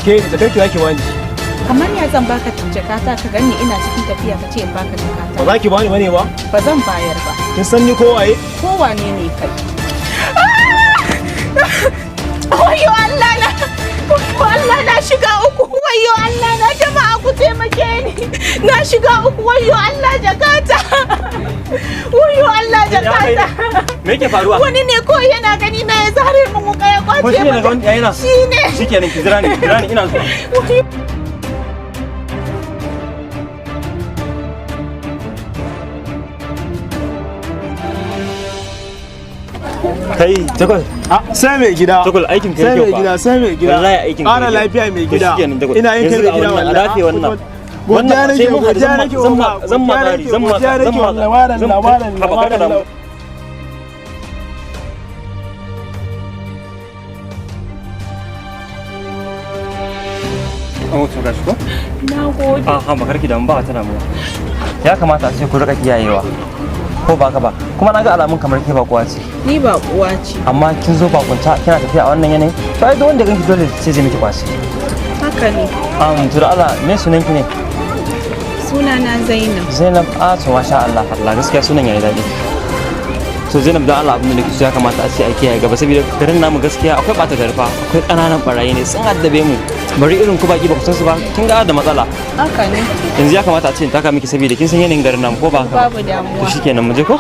Ke jakar ki zaki bani. Kamar ya zan baka jakata ka gani ina cikin tafiya ka ce in baka jakata? Ba za ki bani bane ba? Ba zan bayar ba. Kin san ni ko waye? Ko wane ne kai? Wayo Allah na! Wayo Allah na shiga uku! Wayo Allah na, jama'a ku taimake ni! Na shiga uku, wayo Allah jakata! Wayo Allah jakata! Me yake faruwa? Wani ne ko yana gani na ya zare min wuka ya Ko kwace shine min. daga wani yana? Shine. Shikenan, ki jira ni, ki jira ni, ina zuwa. Wayo. Kai, Jakol. Sai mai gida. Jakol, aikin ka Sai yake mai fa. gida, sai mai gida. Wallahi aikin ka Ƙara yake. lafiya mai To gida. shikenan, Jakol. Ina yin kai Yanzu mai ga gida wannan, a wallahi. dafe wannan. Godiya Wannan nake, sai mun haɗu, godiya zan ma nake, zan ma zan ma godiya ƙari, nake, zan ma godiya zan nake, ma wallahi, waran, zan waran, haba, karka waran. damu. An wuce gashi ko? Na gode. A ha, bakar ki damu, ba wata damuwa. Ya kamata a ce ku rika kiyayewa. Ko ba ka ba? Kuma na ga alamun kamar ke bakuwa ce. Ni ba uwa ce. Amma kin zo bakunta kina tafiya a wannan yanayi. To ai duk wanda ganki dole sai zai miki kwace. Haka ne. To da Allah, me sunan ki ne? Sunana Zainab. Zainab, a to masha Allah, Allah gaskiya sunan yayi daɗi. To Zainab, dan Allah abin da nake so, ya kamata a ce a kiyaye gaba, saboda garin namu gaskiya akwai ɓata gari fa, akwai ƙananan barayi ne sun addabe mu. Bari irin ku baki ba ku san su ba, kin ga da matsala. Haka ne. Yanzu ya kamata a ce in taka miki saboda kin san yanayin garin namu, ko ba haka ba? Babu damuwa. To shikenan, mu je ko?